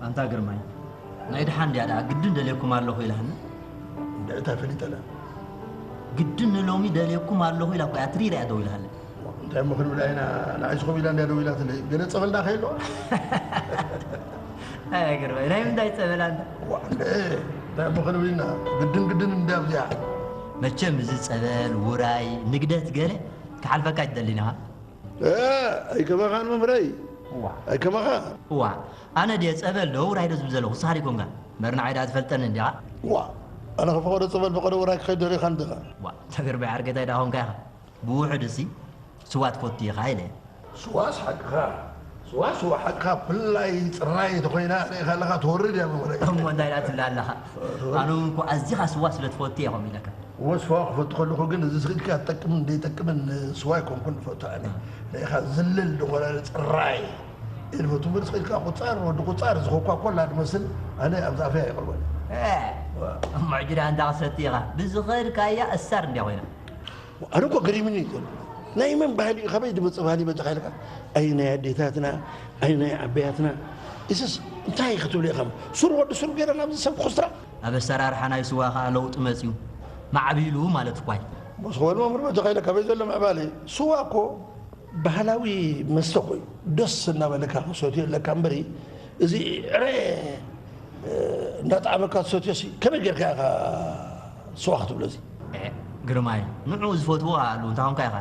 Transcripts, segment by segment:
ኣንታ ግርማይ፣ ናይ ደሓን ድያ ደኣ ግድን ደልየኩም ኣለኹ ኢላህኒ? እንታይ ፈሊጠላ? ግድን ንሎሚ ደልየኩም ኣለኹ ኢላ እኮ እያ ትሪራ እያ ደው ኢላሃለ። እንታይ እሞ ክንብላ ኢና? ንዓይ ዝኾም ኢላ እንድያ ደው ኢላትለይ። ገለ ጸበል ዳ ከየለዋ? ኣይ ግርማይ፣ ናይ ምንታይ ጸበል ኣንታ? ዋ፣ እንደ፣ እንታይ እሞ ክንብል ኢና? ግድን ግድን እንድያ ኣብዚኣ። መቸም እዚ ጸበል፣ ውራይ፣ ንግደት ገለ ክሓልፈካ ኣይትደልን ኢኻ? እ፣ ኣይከማኻን መምህረይ። እዋ። ኣይከማኻ። እዋ፣ ኣነ ድየ ጸበል ዶ ውራይ ዶ ዝብል ዘለኹ? ንስኻ ዲኮንካ? እምበር ንዓይ ደኣ ትፈልጠኒ እንዲኻ? እዋ፣ ኣነ ከፈቐዶ ጸበል ፈቐዶ ውራይ ክኸይድ ደሊኻ እንዲኻ? እዋ፣ ተግርባይ ዓርከይ እንታይ ደኣ ኾንካ ኢኻ? ብውሑድ እሲ ስዋ ትፈቱ ኢኻ ኢለ። ስዋስ ሓቅኻ። ስዋ፣ ስዋ ሓቅኻ፣ ብፍላይ ጽራይ ተኾይና ርኢኻ ኣለኻ፣ ትወርድ እያ መምህረይ። እሞ እንታይ ደኣ ትብል ኣለኻ? ኣነ እውን እኮ ኣዚኻ ስዋ ስለ ትፈቱ እየ ከምኡ ኢለካ። እወ፣ ስዋ ክፈቱ ከለኹ ግን፣ እዚ ስኢልካ ትጠቅምን ዘይጠቅምን ስዋ ኣይኮንኩን ዝፈቱ ኣነ። ርኢኻ ዝልል ዝኾነ ጽራይ እየ ዝፈቱ። እምበር ስኢልካ ቁጻር፣ ወዲ ቁጻር፣ እዚ ኮካ ኮላ ትመስል፣ ኣነ ኣብዚ ኣፈይ ኣይቕርቦን። እ፣ እሞ ሕጂ ደኣ እንታይ ክትሰቲ ኢኻ? ብዝኸድካያ እሳር እንድያ ኮይና። ኣነ እኮ ገሪሙኒ እዩ ዘሎ። ናይ መን ባህሊ እዩ፣ ካበይ ዝመጽእ ባህሊ መጽእ ኢልካ? ኣይ ናይ ኣዴታትና፣ ኣይ ናይ ዓበያትና። እዝስ እንታይ ክትብሉ ኢኻ? ሱር ወዲ ሱር ገይረና ኣብዚ ሰብ ክኹስራ። ኣብ ኣሰራርሓ ናይ ስዋ ኸኣ ለውጢ መጺኡ። ማዕቢሉ ማለት እኳ እዩ። ምስ ኾኑ መምህር መተኻይለ ካበይ ዘሎ ምዕባለ? ስዋ እኮ ባህላዊ መስተ ኮይኑ ደስ እናበለካ ክሰትዮ ኣለካ እምበሪ፣ እዚ ዕረ፣ እ፣ እንዳጣዕመካ ትሰትዮሲ ከመይ ጌርካ ኢኻ ስዋ ክትብሎ እዚ? እ፣ ግርማይ፣ ንዑ ዝፈትዎ ኣሉ እንታይ ኾንካ ኢኻ?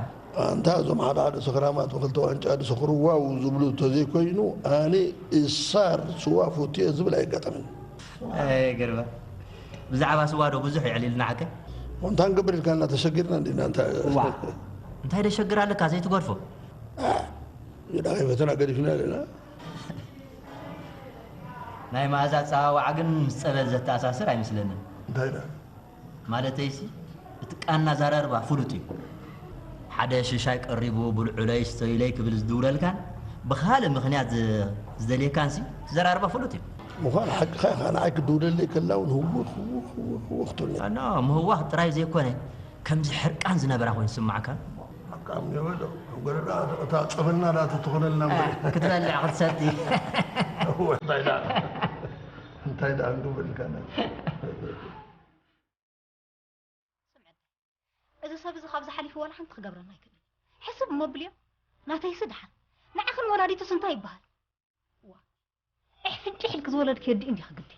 ኣንታ እዞም ሓደ ሓደ ሰኽራማት ብኽልተ ዋንጫ ዝሰኽሩ ዋው ዝብሉ እንተዘይኮይኑ፣ ኣነ እሳር ስዋ ፈትየ ዝብል ኣየጋጠመን። ኣይ፣ ገርባ። ብዛዕባ ስዋ ዶ ብዙሕ የዕሊልና ዓርከይ? እንታይ ንገብር ኢልካና፣ ተሸጊርና እንዲና፣ እንታይ? ዋ። እንታይ ዶ ሸግር ኣለካ ዘይትገድፎ? አ፣ ይዳ ከይፈተና ገዲፍና ኣለና። ናይ መኣዛ ኣጸዋውዓ ግን ምስ ጸበል ዘተኣሳስር ኣይመስለንን። እንታይ ኢላ? ማለተይሲ፣ እቲ ቃና ኣዘራርባ ፍሉጥ እዩ። ሓደ ሽሻይ ቀሪቡ፣ "ብልዑለይ ስተዩለይ" ክብል ዝድውለልካን ብኻልእ ምኽንያት ዝ-፣ ዝደልየካንሲ፣ እቲ ኣዘራርባ ፍሉጥ እዩ። ምዃን ሓቅኻ ኢኻ። ንዓይ ክድውለለይ ከላ እውን ህውኽ፣ ህውኽ፣ ህውኽ፣ ህውኽ ትብለኒ። ኣኖ፣ ምህዋኽ ጥራይ ዘይኮነ፣ ከምዚ ሕርቃን ዝነበራ ኮይኑ ዝስምዓካ። ሕርቃን ገበሎ፣ ኣብ ገለ ደኣ እታ ጸበልና ደኣ ተትኾነልና እምበር። እ፣ ክትበልዕ፣ ክትሰቲ። እወ፣ እንታይ ደኣ፣ እንታይ ደኣ ንግበር ኢልካና? ስምዐኒ፣ እዚ ሰብ እዚ ካብዚ ሓሊፉ ዋላ ሓንቲ ክገብረና ኣይክእልን። ሕስብ እሞ ኣብልዮ፣ ናተይሲ ደሓን። ንዓኽን ወላዲትስ እንታይ ይበሃል? እዋ፣ ዒሕ ፍንጭሕ ኢልኪ ዝወለድክዮ ኣዲኡ እንዲኺ ግዲ።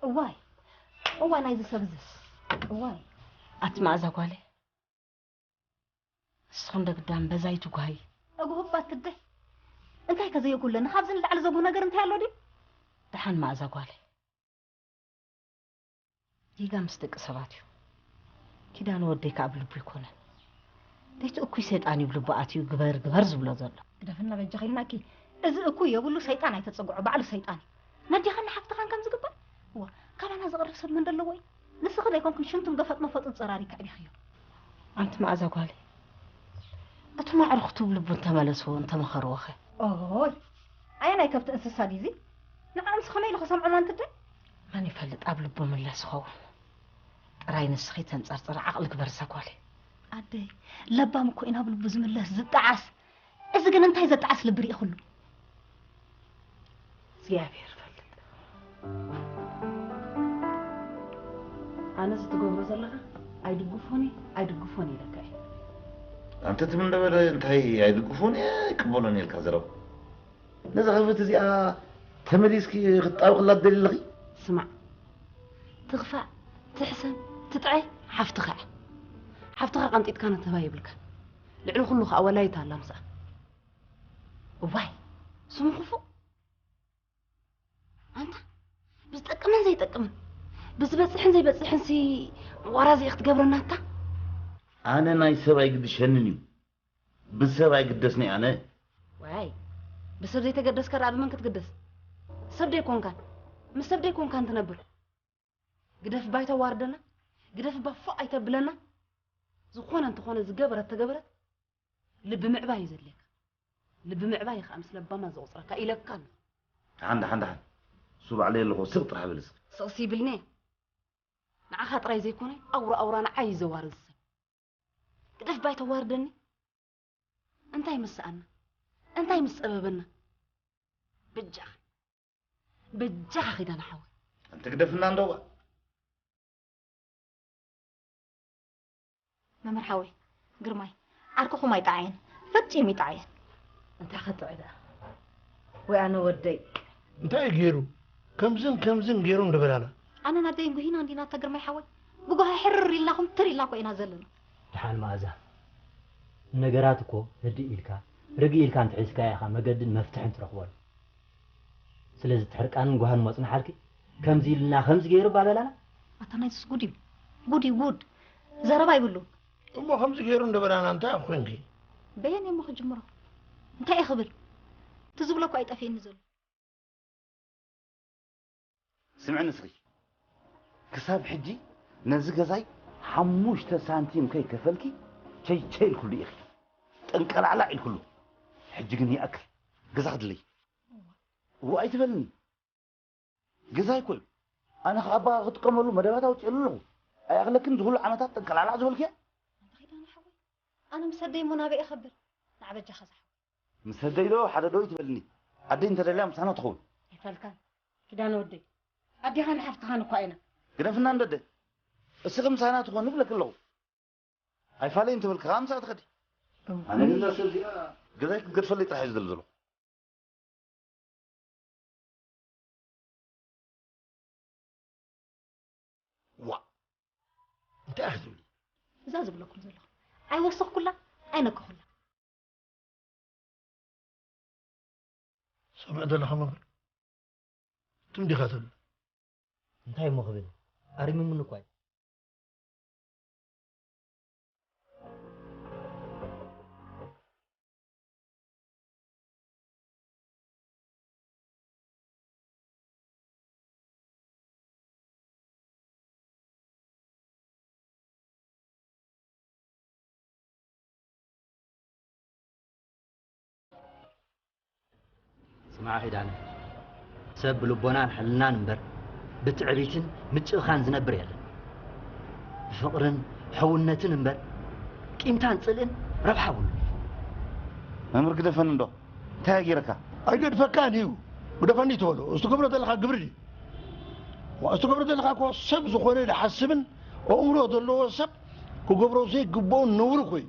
እዋይ፣ እዋ ናይዚ ሰብ እዝስ። እዋይ። ኣቲ መኣዛ ጓለይ፣ ንስኺ እንደ ግዳም በዛይ ትጓሂ። እጉህባት ትደይ። እንታይ ከዘየጉለኒ? ካብዚ ንላዕሊ ዘጉህ ነገር እንታይ ኣሎ ድዩ? ደሓን መኣዛ ጓለይ። ጌጋ ምስ ደቂ ሰባት እዩ። ኪዳነ ወደይ ከኣ ኣብ ልቡ ኣይኮነን። እቲ እኩይ ሰይጣን እዩ ኣብ ልቡ ኣትዩ ግበር ግበር ዝብሎ ዘሎ። ግደፍና በጃኺ ኢልናኪ። እዚ እኩይ የብሉ ሰይጣን ኣይተጸግዖ፣ ባዕሉ ሰይጣን እዩ። ነዴኻን ንሓፍትኻን ከም ዝግባእ? እዋ፣ ካባና ዝቕርብ ሰብ መን ደለዎ እዩ? ንስኺ ዶ ኣይኮንክን ሽንቱን ገፈጥ መፈጡን ጸራሪግኪ ኣዕቢኽዮ? ኣንቲ መኣዛ ጓለይ፣ እቶም ኣዕሩኽቱ ኣብ ልቡ እንተመለስዎ፣ እንተመኸርዎኸ? ኦይ፣ ኣየናይ ከብቲ እንስሳ ድዩ እዚ? ንዓምሲ ከመይ ኢሉ ክሰምዖም ኣንቲ ኣደይ? መን ይፈልጥ ኣብ ልቡ ምለስ ይኸውን። ጥራይ ንስኺ ተንጸርጽሪ ዓቕሊ ግበሪ እዛ ጓለይ። ኣደይ፣ ለባም እኮ እዩ ናብ ልቡ ዝምለስ ዝጠዓስ። እዚ ግን እንታይ ዘጠዓስ ልቢ ርኢኽሉ? እግዚኣብሔር ይፈልጥ። ኣነ እዚ ትገብሮ ዘለኻ ኣይድግፎን እየ፣ ኣይድግፎን እየ ኢለካ እየ። ኣንተ ትብል ነበረ እንታይ ኣይድግፎን እየ ኣይቅበሎን እየ ኢልካ ዘረባ። ነዛ ህብት እዚኣ ተመሊስኪ ክትጣብቕላ ትደሊ ኣለኺ? ስማዕ፣ ትኽፋእ፣ ትሕሰም፣ ትጥዐ ሓፍትኻ እያ። ሓፍትኻ ቀንጢጥካ ነትህባ የብልካን። ልዕሊ ኩሉ ኸኣ ወላዲታ ኣላ ምስኣ። እዋይ፣ ስሙ ክፉእ። ኣንታ፣ ብዝጠቅምን ዘይጠቅምን፣ ብዝበጽሕን ዘይበጽሕንሲ ዋራዚ ክትገብረና ኣታ? ኣነ ናይ ሰብ ኣይግድሸንን እዩ። ብሰብ ኣይግደስን እየ ኣነ። ዋይ፣ ብሰብ ዘይተገደስካ ደኣ ብመን ክትግደስ? ሰብ ደይኮንካን፣ ምስ ሰብ ደይኮንካን ትነብር። ግደፍ እባ ኣይተዋርደና፣ ግደፍ እባ ፎእ ኣይተብለና። ዝኾነ እንተኾነ ዝገበረት ተገበረት፣ ልቢ ምዕባይ እዩ ዘድልየካ። ልቢ ምዕባይ እዩ ኸኣ ምስ ለባማት ዘቑጽረካ ኢለካ ኣለኹ። ደሓን፣ ደሓን፣ ደሓን። እሱ ባዕለይ ኣለኹ፣ ስቕ ጥራሕ በል እስኺ። ስቕሲ ይብልኒ። ንዓኻ ጥራይ ዘይኮነ፣ ኣውራ ኣውራ ንዓይ እዩ ዘዋርድ ሰብ። ግደፍ እባ ኣይተዋርደኒ። እንታይ ምስ ሰኣና? እንታይ ምስ ጸበበና? በጃኻ። በጃኻ ኪዳነ ሓወይ። ኣንቲ ግደፍና እንዶ እዋ። መምህር ሓወይ፣ ግርማይ፣ ዓርክኹም ኣይጠዓየን፣ ፈጺሙ ይጠዓየን። እንታይ ከጥዕ ደኣ? ወይ ኣነ ወደይ። እንታይ ገይሩ? ከምዝን ከምዝን ገይሩ እንደበላና። ኣነን ኣደይን ጉሂና እንዲና፣ ኣታ ግርማይ ሓወይ፣ ብጉሃ ሕርር ኢልና፣ ኩምትር ኢልና እኮ ኢና ዘለና። ደሓን መኣዛ፣ ነገራት እኮ ህድእ ኢልካ፣ ርግእ ኢልካ እንተሒዝካዮ ኢኻ መገድን መፍትሕን ትረኽበሉ። ስለዚ እቲ ሕርቃንን ጓህን ሞጽናሓልኪ፣ ከምዚ ኢልና፣ ከምዚ ገይሩ እባ በላና። ኣታ ናይዝስ ጉድ እዩ። ጉድ እዩ፣ ጉድ። ዘረባ ይብሉን። እሞ ከምዚ ገይሩ እንደ በላና እንታይ ኣብ ኮንኪ? በየን እየ እሞ ክጅምሮ? እንታይ እየ ክብል? እቲ ዝብሎ እኮ ኣይጠፍእኒ ዘሎ። ስምዒ ንስኺ። ክሳብ ሕጂ ነዚ ገዛይ ሓሙሽተ ሳንቲም ከይከፈልኪ ቸይ ቸይ ኢልኩሉ ኢኺ። ጠንቀላዕላዕ ኢልኩሉ። ሕጂ ግን ይኣክል። ገዛ ክድለይ። እዎ ኣይትበልኒ። ገዛይ እኮ እዩ። ኣነ ኸዓ ኣባኻ ክጥቀመሉ መደባት ኣውፅኤሉ ኣለኹ። ኣይኣኽለክን ዝኹሉ ዓመታት ጠንቀላዕላዕ ዝበልክያ? ኣንታ ኪዳነ ሓወይ፣ ኣነ ምስ ኣደይ እሞ ናበይ እኸብር? ንዓ በጃኻ ዝሓወይ። ምስ ኣደይ ዶ ሓደ ዶ ይትበልኒ? ኣደይ እንተደልያ ምሳና ትኸውን። ኣይፋልካን ኪዳነ ወደይ፣ ኣዴኻን ሓፍትኻን እኳ ኢና። ግደፍና እንዶ ኣደ። እስኺ ምሳና ትኾኒ እብለኪ ኣለኹ። ኣይፋለይን ተበልኪ ከዓ ምሳኣ ትኸዲ። ኣነ ግን እዛ ሰብ እዚኣ ገዛይ ክትገድፈለይ ጥራሕ እዩ ዝደሊ ዘለኹ። ዋ፣ እንታይ ኢኺ ትብሊ? እዛ ዝብለኩም ዘለኹ ኣይወሰኽኩላ ኣይነከኹላ። ሰምዕ ዘለኻ መምህር? ትም ዲኻ ትብል? እንታይ እሞ ክብል? ኣሪምምኒ እኳ እዩ። ስማዕ ኪዳነ፣ ሰብ ብልቦናን ሕልናን እምበር ብትዕቢትን ምጭኻን ዝነብር የለን። ብፍቕርን ሕውነትን እምበር ቂምታን ጽልእን ረብሓ የብሉን። መምህር ግደፈኒ እንዶ፣ እንታይ ገይረካ? ኣይገድፈካን እዩ። ግደፈኒ ትበሎ። እዚ ትገብሮ ዘለኻ ግብሪ ድዩ? ዋ፣ እዚ ትገብሮ ዘለኻ እኮ ሰብ ዝኾነ ዝሓስብን ኣእምሮ ዘለዎ ሰብ ክገብሮ ዘይግብኦ ነውሪ እኮ እዩ።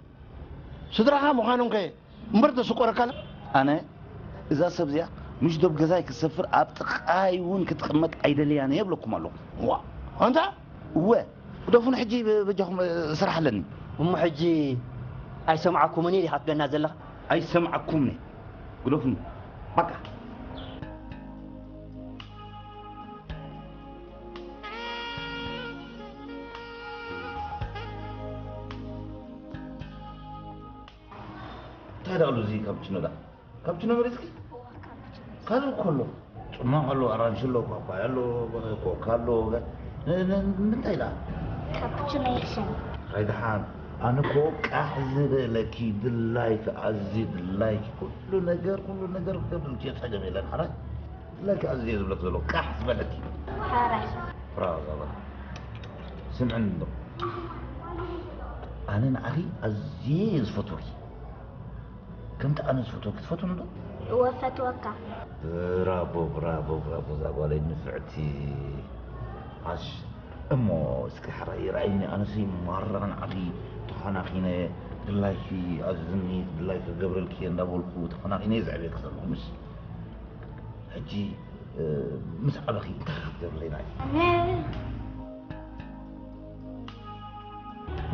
ስድራኻ ምዃኖም ከ እምበር ተስቆረካ ኣለ? ኣነ እዛ ሰብ እዚኣ ምሽ ዶብ ገዛይ ክትሰፍር ኣብ ጥቓይ እውን ክትቕመጥ ኣይደልያን እየ እብለኩም ኣለኹ። ዋ፣ ኣንታ? እወ፣ ግደፉኒ ሕጂ ብ-፣ በጃኹም፣ እ፣ ስራሕ ኣለኒ። እሞ ሕጂ ኣይሰምዓኩምን እየ ዲኻ ትብለና ዘለኻ? ኣይሰምዓኩምን እየ። ግደፉኒ። በቃ። እንታይ ደኣሉ እዚ ካፕችኖ ደኣ? ካፕችኖ መሪጽኪ? እዋ፣ ካፕችኖ። ካልእ እኮ ኣሎ። ጽማቕ ኣሎ፣ ኣራንሺ ኣሎ፣ ፓፓያ ኣሎ፣ ኮካ ኣሎ። ን-፣ ን-፣ ንምንታይ ደኣ? ካፕችኖ ይሕሸኒ። ኣይ ደሓን፣ ኣነ እኮ ቃሕ ዝበለኪ ድላይኪ፣ ኣዝዩ ድላይኪ፣ ኩሉ ነገር፣ ኩሉ ነገር ክገብርልኪ እየ፣ ጸገም የለን። ሓራይ ድላይኪ ኣዝየ ዝብለኪ ዘሎ፣ ቃሕ ዝበለኪ። ሓራይ። ብራቮ፣ ዛባ። ስምዕኒ እንዶ። ኣነ ንዓኺ ኣዝየ እየ ዝፈትወኪ። ከምቲ ኣነ ዝፈትወኪ ትፈትውኒ ዶ? እወ፣ እፈትወካ። ብራቮ፣ ብራቮ፣ ብራቮ፣ እዛ ጓለይ ንፍዕቲ። ዓሽ፣ እሞ እስኪ ሓራይ ይርኣይኒ፣ ኣነሲ ማራ ንዓኺ ተኾናኺነ፣ ድላይኪ ኣዝኒ፣ ድላይኪ ክገብረልኪ እየ እንዳበልኩ ተኾናኺነ እየ ዘዕብየኪ ዘለኹ፣ ምሽ? ሕጂ፣ እ፣ ምስ ዓበኺ እንታይ ክትገብርለይ ንዓይ? ኣነ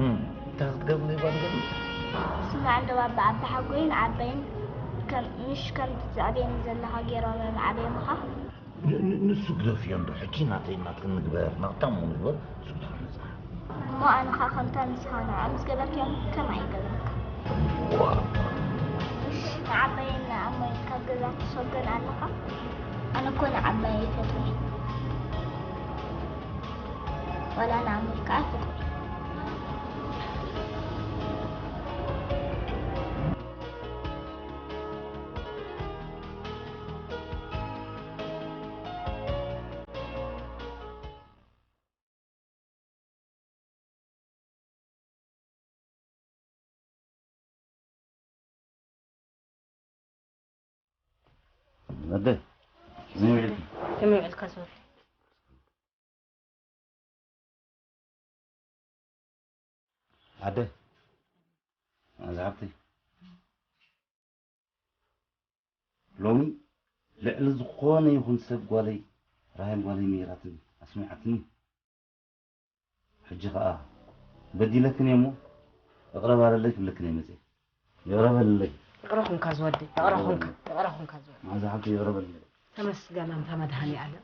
እም፣ እንታይ ክትገብርለይ እባ ንገርኒ? ስማዕ እንዶ ባባ፣ ኣባሓ ጎይን ዓበይን ከም፣ ምሽ ከምቲ ትዕብየኒ ዘለኻ ገይሮም እዮም ዓብዮምኻ? ን-፣ ን-፣ ንሱ ግደፍዮ እንዶ፣ ሕጂ ናተይ ናትክን ንግበር፣ ናታሞ ንግበር፣ ንሱ ግደፍ ነጻ። እሞ ኣነ ኸኣ ከምታ ንስኻ ንዕኦም ዝገበርክዮም ከማይ ይገብረካ። ዋ። እሺ፣ ንዓባየን ንኣሞይን ካብ ገዛ ትሰዶን ኣለኻ? ኣነ እኮ ንዓባየይ ይፈትወ። ዋላ ንኣሞይ ከኣ ፍቕሪ። ነደ፣ ከመይ ውዒልኪ? ከመይ ውዕልካ ሰብሪ? ኣደ፣ መዓዛ ሓብተይ፣ ሎሚ ልዕሊ ዝኾነ ይኹን ሰብ ጓለይ፣ ራሄል ጓለይ ነይራትኒ፣ ኣስሚዓትኒ። ሕጂ ኸኣ በዲለክን እየ እሞ፣ ይቕረ በለለይ ክብለክን እየ መፅየ። ይቕረ በልለይ። ይቕረ ኹንካ ዝወደይ፣ ይቕረ ኹንካ፣ ይቕረ ኹንካ ዝወደይ። መዓዛ ሓብተይ፣ ይቕረ በልለይ። ተመስገን ኣንታ መድሃኔ ዓለም።